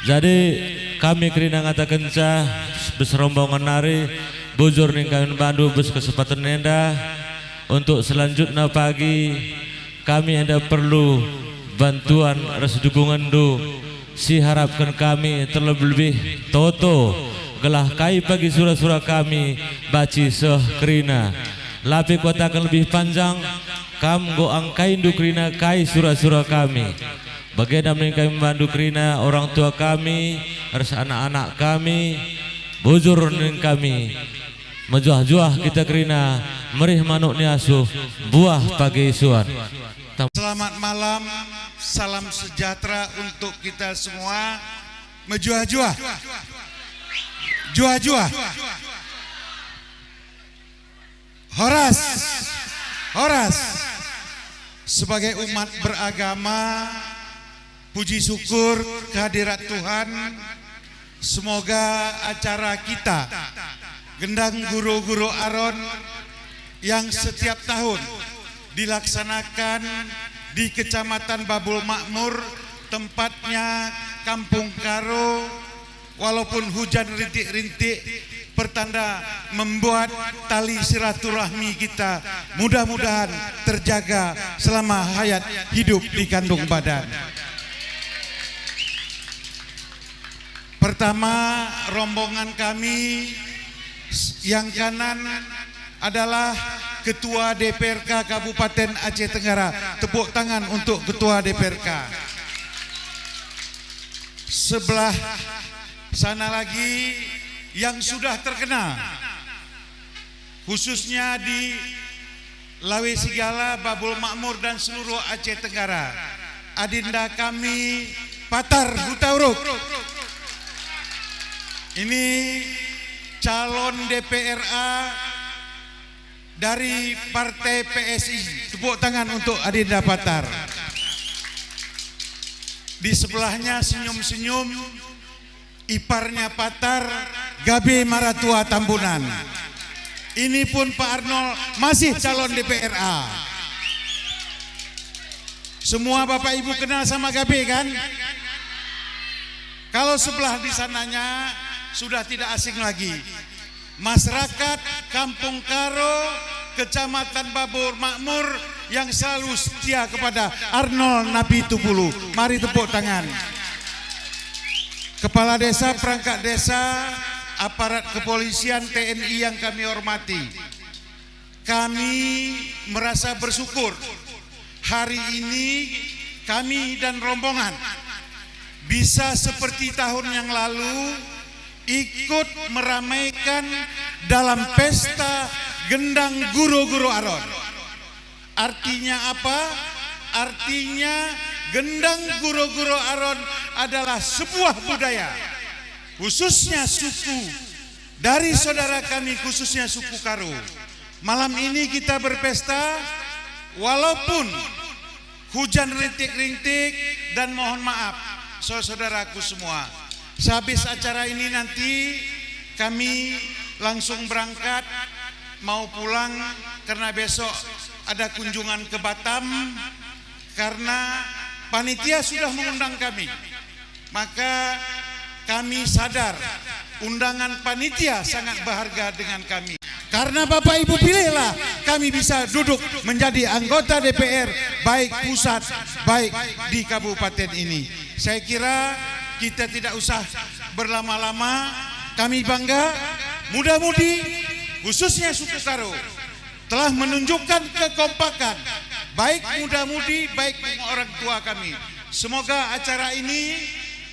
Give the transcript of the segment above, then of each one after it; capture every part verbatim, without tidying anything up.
Jadi, kami kerina ngatakenca bas rombongan nari, bujur nina kami man bandu bas kesempatan enda. Untuk selanjutna pagi, kami enda perlu bantuan ras dukungenndu. Siharapken kami terlebih-lebih toto, gelah kai pagi sura-sura kami banci seh kerina. La pe kuataken lebih panjang, kam enggo angkaindu kerina kai sura-sura kami. Bagenda nina kami man bandu kerina, orang tua kami, ras anak-anak kami, bujur nina kami, mejuah-juah kita kerina, merih manuk ni asuh, buah pagi isuan. Tam- Selamat malam, salam sejahtera untuk kita semua. Mejuah-juah. Juah-juah. Horas. Horas. Sebagai umat beragama, puji syukur kehadirat Tuhan. Semoga acara kita, Gendang Guru-Guru Aron, yang setiap tahun dilaksanakan di Kecamatan Babul Makmur, tempatnya Kampung Karo, walaupun hujan rintik-rintik, pertanda membuat tali silaturahmi kita mudah-mudahan terjaga selama hayat hidup di kandung badan. Pertama, rombongan kami, yang kanan adalah Ketua D P R K Kabupaten Aceh Tenggara. Tepuk tangan untuk Ketua D P R K. Sebelah sana lagi yang sudah terkenal, khususnya di Lawe Sigala, Babul Makmur, dan seluruh Aceh Tenggara. Adinda kami, Patar Hutauruk. Ini calon D P R A dari Partai P S I. Tepuk tangan untuk Adinda Patar. Di sebelahnya senyum-senyum, iparnya Patar, Gabe Maratua Tambunan. Ini pun Pak Arnold masih calon D P R A. Semua Bapak Ibu kenal sama Gabe, kan? Kalau sebelah di sananya sudah tidak asing lagi. Masyarakat Kampung Karo, Kecamatan Babul Makmur yang selalu setia kepada Arnold Napitupulu. Mari tepuk tangan. Kepala desa, perangkat desa, aparat kepolisian, T N I yang kami hormati. Kami merasa bersyukur hari ini kami dan rombongan bisa seperti tahun yang lalu ikut meramaikan dalam pesta Gendang Guru-Guru Aron. Artinya apa? Artinya, Gendang Guru-Guru Aron adalah sebuah budaya, khususnya suku, dari saudara kami, khususnya suku Karo. Malam ini kita berpesta, walaupun hujan rintik-rintik, dan mohon maaf, saudaraku semua. Sehabis acara ini nanti kami langsung berangkat, mau pulang, karena besok ada kunjungan ke Batam, karena panitia sudah mengundang kami. Maka kami sadar undangan panitia sangat berharga dengan kami. Karena Bapak Ibu pilihlah kami bisa duduk menjadi anggota D P R, baik pusat, baik di kabupaten ini. Saya kira kita tidak usah berlama-lama. Kami bangga, muda-mudi, khususnya suku Karo, telah menunjukkan kekompakan, baik muda-mudi, baik orang tua kami. Semoga acara ini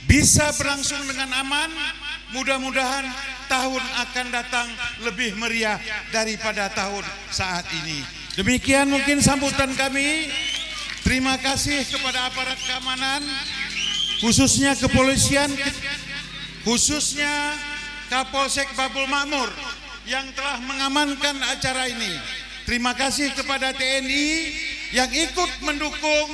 bisa berlangsung dengan aman. Mudah-mudahan tahun akan datang lebih meriah daripada tahun saat ini. Demikian mungkin sambutan kami. Terima kasih kepada aparat keamanan, khususnya kepolisian, khususnya Kapolsek Babul Makmur yang telah mengamankan acara ini. Terima kasih kepada T N I yang ikut mendukung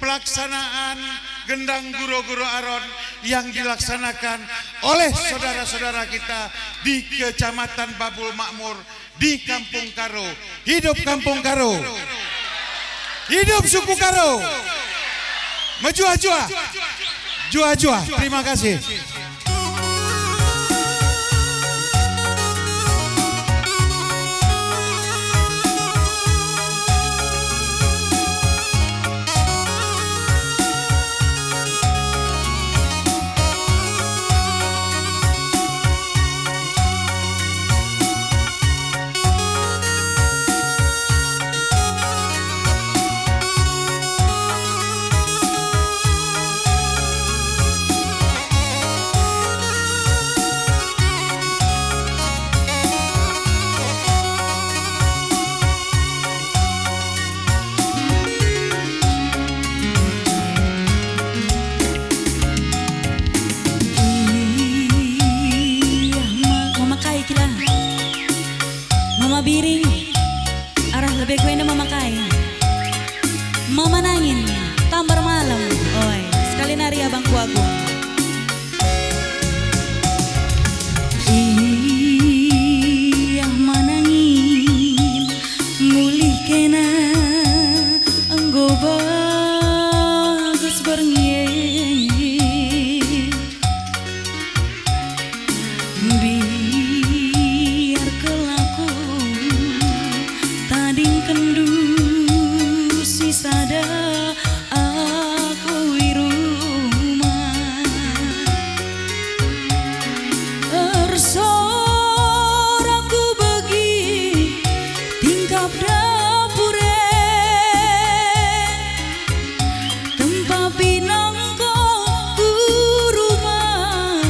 pelaksanaan Gendang Guru-Guru Aron yang dilaksanakan oleh saudara-saudara kita di Kecamatan Babul Makmur, di Kampung Karo. Hidup Kampung Karo! Hidup suku Karo! Mejuah-juah! Juah-juah, terima kasih. Iya, ma-, memakai kila. Mama Biring, arah lebe ku enda memakai. Mama Nangin, Tambar Malem, oi, sekali nari abangku Agung. Iya manangin, mulih kena enggo bagus berngi. Biar kelaku tadingkenndu si sada aku i rumah. Ersorak ku begi tingkap dapur e. Tempa pinangko ku rumah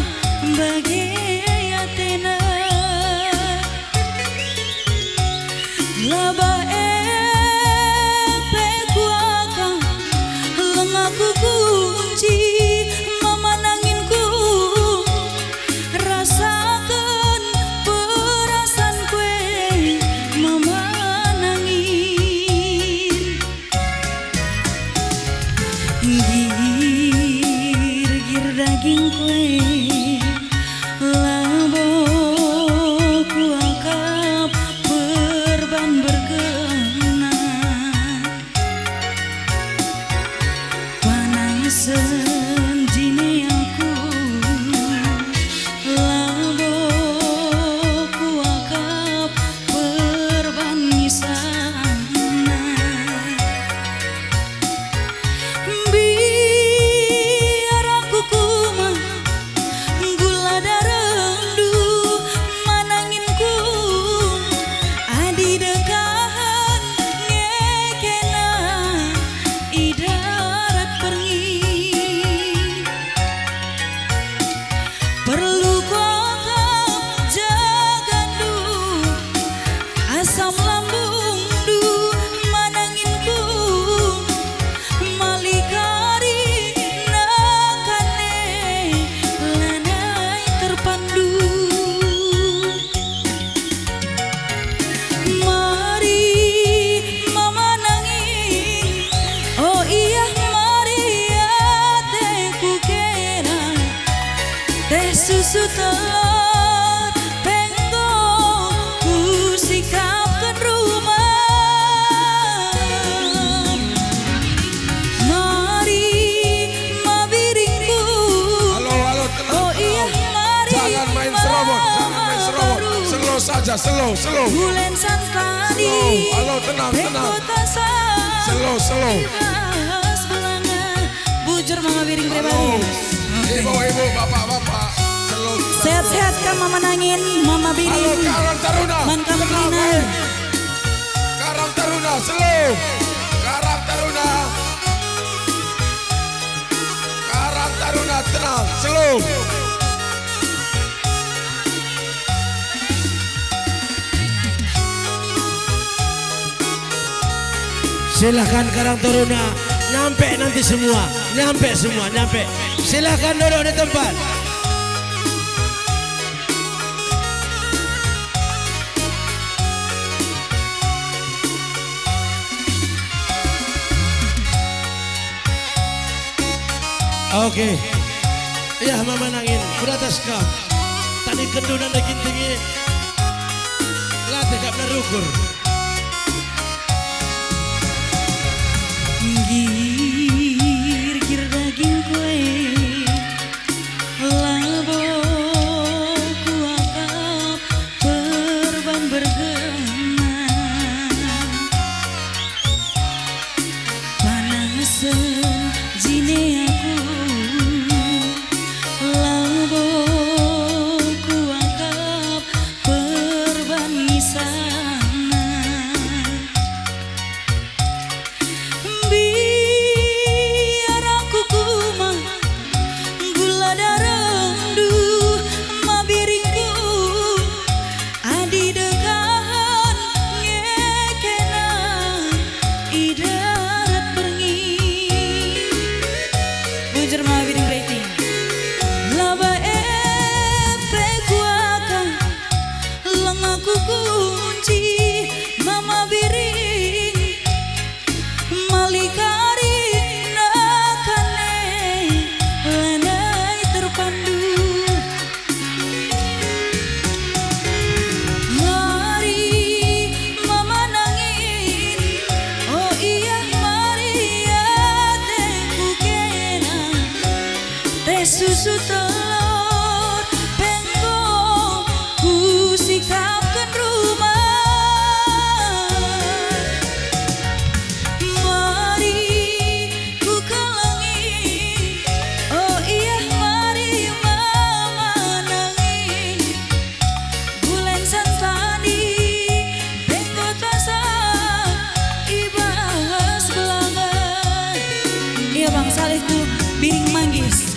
bage atena. Laba e pe kuakap lenga ku kunci mama nanginku. Rasaken perasanku e mama nangin. Gir-gir dagingku e, labo kuakap perban bergena. Panas senjine aku, labo kuakap perban misalna. Biar aku kumat gula darengndu mananginku, adi dekahen nge kena i darat berngi. Perlu kuakap jagandu, asam lambungndu mananginku, mali kari nakane lanai terpandu. Mari mama nangin, oh iya, mari ateku kena. Teh susu telor pe enggo kusikapken rumah. Mari, mabiringku. Halo, halo, tenang, oh iya, tenang. Mari, jangan main serobot, jangan main serobot. Slow saja, slow, slow. Bulan Santani. Slow. Halo, tenang, tenang. Slow, slow. Bujur Mama Biring. Halo. Pribadi. Ibu-ibu, bapak-bapak, slow. Sehat-sehat kan Mama Nangin, Mama Biring. Halo, Karang Taruna. Man Karang Taruna. Tenang, eh. Karang Taruna, slow. Karang Taruna. Karang Taruna, tenang, slow. Silahkan Karang Taruna, nyampe nanti semua, nyampe semua, nyampe. Silahkan duduk di tempat. Oke. Yah, Mama Nangin, ku atas kam. Tadingkenndu nanda ginting e. Latih kap narukur. Gir-gir dagingku e. Telor penggo kusikapken rumah. Mari kukelengi, oh iya, mari memanangi. Bulan Sentani penggo terasa ibahas belangen. Iya, Bang Saleh tu Biring Manggis.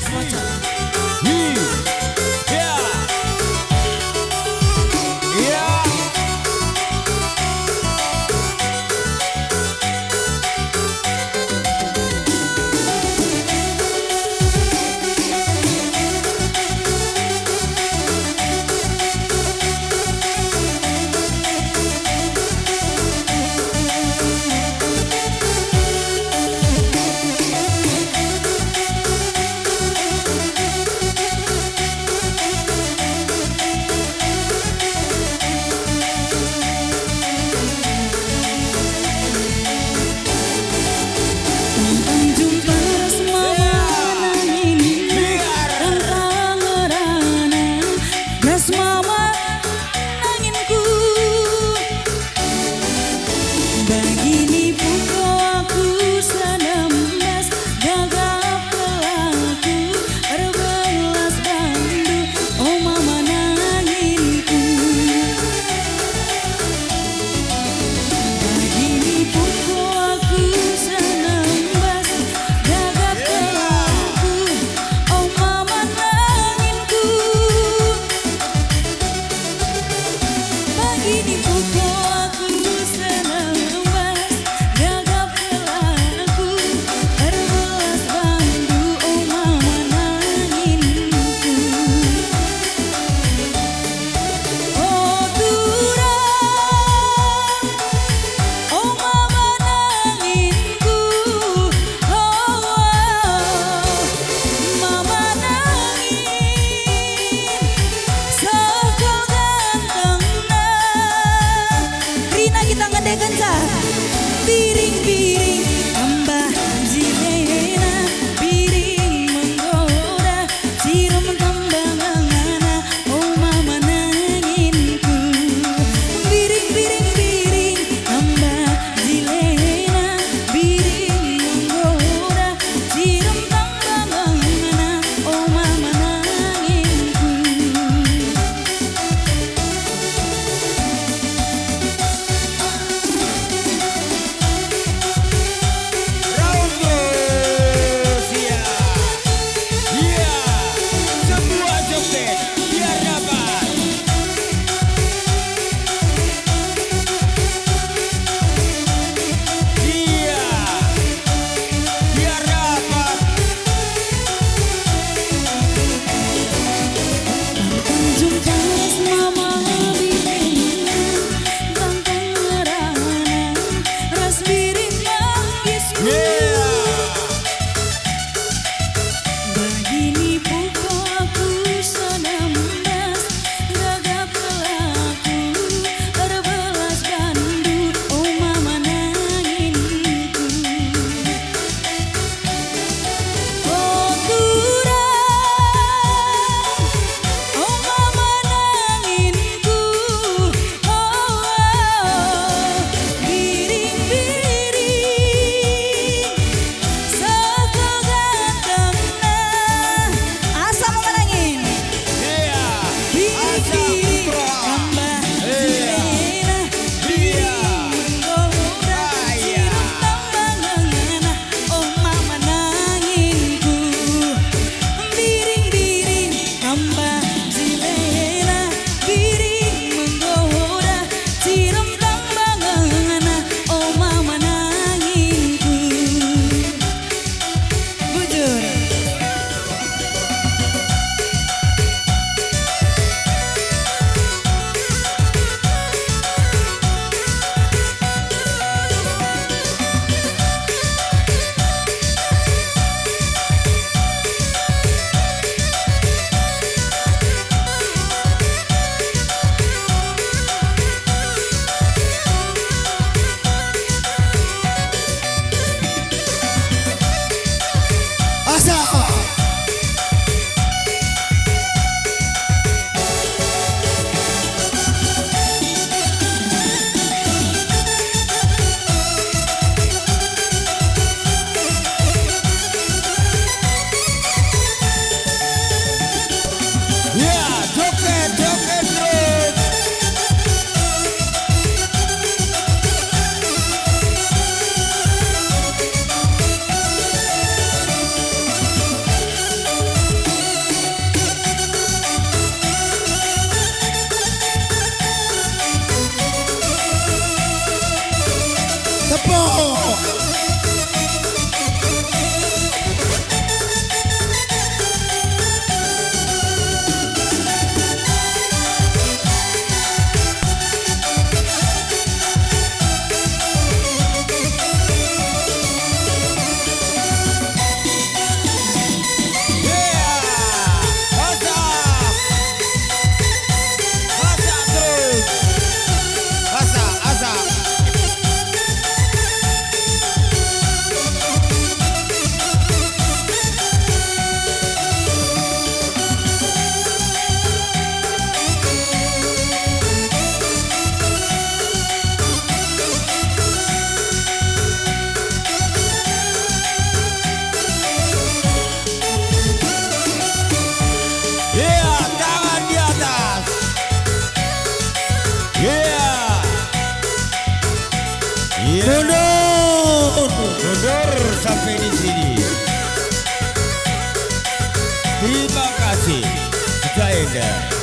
Enda.